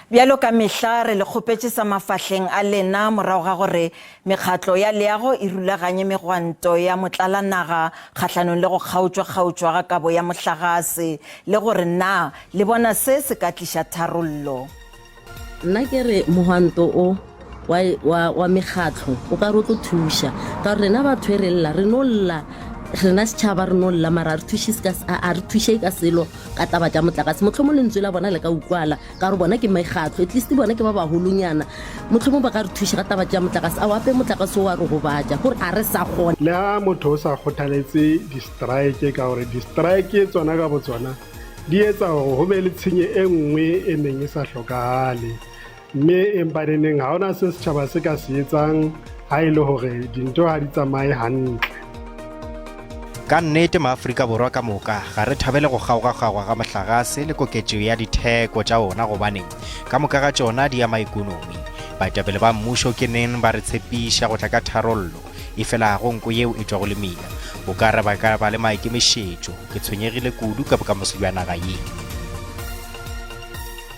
Bjalo ka mehla re le kgopetše sa mafahleng a lena morago ga gore mekgatlo ya leago e rulaganye megwanto ya motlalanaga kgahlanong le go kgaotšwa-kgaotšwa ga kabo ya mohlagase le gore na le bona se se ka tliša tharollo. Nna ke re mohwanto o wa, wa, wa mekgatlo o ka re o tlo thuša ka gore rena batho e re lla re no lla rena setšhaba re no lla mara a re thuše se ka a re thuše ka selo ka taba tša motlakase mohlomong lentswe la bona le ka utlwala ka gore bona ke mekgatlo at least bona ke ba bagolonyana mohlomong ba ka re thuša ka taba tša motlakase a ape motlakase o wa re gobatša gore a re sa kgona Le ha motho o sa kgothaletse di-strike ka gore di-strike tsona ka botsona di etsa gore go be le tshenye e nngwe e neng e sa hlokahale mme empaneneng ga ona se setšhaba se ka se etsang ha e le gore dintho ga di tsamaye hantle. Ka nnete maAfrika Borwa ka moka ga re thabele go kgaogakgaogwa ga mohlagase le koketšo ya ditheko tša ona gobane ka moka ga tšona di ama ekonomi. Baetapele ba mmušo ke neng ba re tshepiša go tla ka tharollo, efela ga go nko yeo e tšwago lemina. O ka re ba ka ba le maikemišetšo. Ke tshwenyegile kudu ka bokamoso bja naga ye.